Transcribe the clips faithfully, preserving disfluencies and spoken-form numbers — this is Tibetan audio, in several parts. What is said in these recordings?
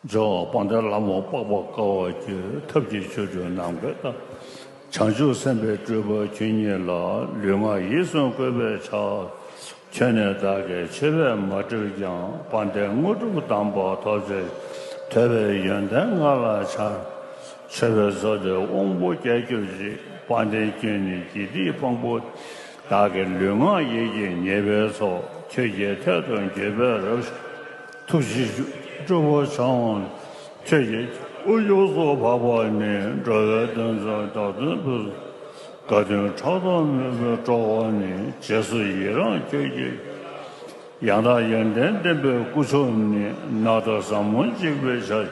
འཇོག་དཔལ་ལྡན་ལྷ་མོ་པགས་པ་དཀར་བ་གྱུར། ཐབས་ཀྱི་ཆོ་འཕྲུལ་ནམ་མཁའི་མཐའ། བྱང་ཆུབ་སེམས་དཔའི་སྤྲུལ་པ་ཁྱོད་ཉིད་ལ། ལུས་ངག་ཡིད་གསུམ་བཀོད་པའི་ཕྱག། ཁྱོད་ནི་བདག་གི་མཆོད་པས་མ་བསྐྲུན་ཀྱང་། དཔལ་ལྡན་དངོས་གྲུབ་དམ་པ་ཐོབ་ཕྱིར། ཐོས་པའི་ཡོན་ཏན་ང་ལ་འཆར། མཆོད་པའི་མཛོད་དེ་དབང་པོ་རྒྱས་གྱུར་ཅིག། དཔལ་ལྡན་ཁྱོད་ནི་དགེ་སྡིག་ཕུང་པོ། བདག་གི་ལུས་ངག་ཡིད་ཀྱི་ཉེས་པའི་ཚོགས། ཁྱོད་ཀྱི་ཐད་དུ་འགྱོད་པས་རབ། ཐུགས་རྗེའི་སྤྲུལ་པ་འཆང་བ། ཁྱོད་ཀྱི་དབུ་ཡུགས་སུ་འཕགས་པ་ནི། འགྲོ་བའི་དོན་མཛད་བདག་དོན་ཕུལ། དགའ་སྟོན་ཕྲག་དོག་མེད་པའི་སྤྲུལ་པ་ནི། རྗེས་སུ་ཡི་རང་ཁྱོད་ཀྱི། ཡང་དག་ཡོན་ཏན་ལྡན་པའི་སྐུ་མཆོག་ནི། ནགས་དང་ཟབ་མོ་འཇིགས་པའི་ཞལ།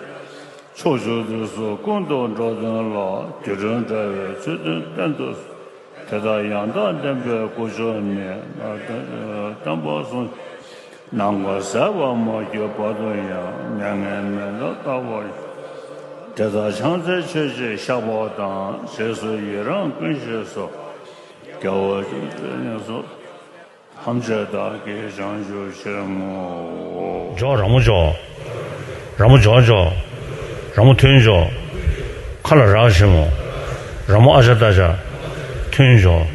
ཕྱོགས་བཅུ་དུས་གསུམ་ཀུན་ཏུ་འགྲོ་དོན་ལ། དུས་གྲངས་བྲལ་བའི་ཚུལ་སྟོན་གཏན་དུ། དེ་དག་ཡང་དག་ལྡན་པའི་སྐུ་མཆོག་ནི། བསྟན་པ་སྲུང་། ནམ་མཁའ་ཟད་པར་མ་གྱུར་བར་དུ་ཡང་། མྱ་ངན་མི་འདའ་རྟག་པར། དེ་དག་ཕྱག་འཚལ་མཆོད་ཅིང་བཤགས་པ་དང་། རྗེས་སུ་ཡི་རང་ཀུན་ཞིག་གསོལ། རྒྱལ་བ་ཇི་སྲིད་ཡོངས་སུ། ཐམས་ཅད་བདག་གིས་བྱང་ཆུབ་ཕྱིར་བསྔོའོ། འཇོག་ར་མོ་འཇོག་ར་མོ་འཇོག་འཇོག་ར་མོ་ཐོན་འཇོག་ཁ་ལ་རག་ཆེན་མོ། ར་མོ་ཨ་ཅག་ཏ་ཅག་ཐོན་འཇོག་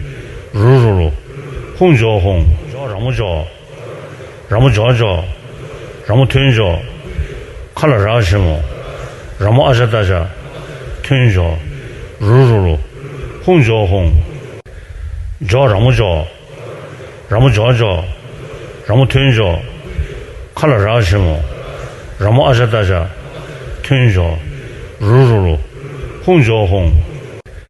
རུ་རུ་རུ། ཧུང་འཇོག་ཧུང་། འཇོག་ར་མོ་འཇོག་ར་མོ་འཇོག་འཇོག་ར་མོ་ཐོན་འཇོག་ཁ་ལ་རག་ཆེན་མོ། ར་མོ་ཨ་ཅག་ཏ་ཅག་ཐོན་འཇོག་རུ་རུ་རུ། ཧུང་འཇོག་ཧུང་། འཇོག་ར་མོ་འཇོག་ར་མོ་འཇོག་འཇོག་ར་མོ་ཐོན་འཇོག་ཁ་ལ་རག་ཆེན་མོ། ར་མོ་ཨ་ཅག་ཏ་ཅག་ཐོན་འཇོག་རུ་རུ་རུ། ཧུང་འཇོག་ཧུང་།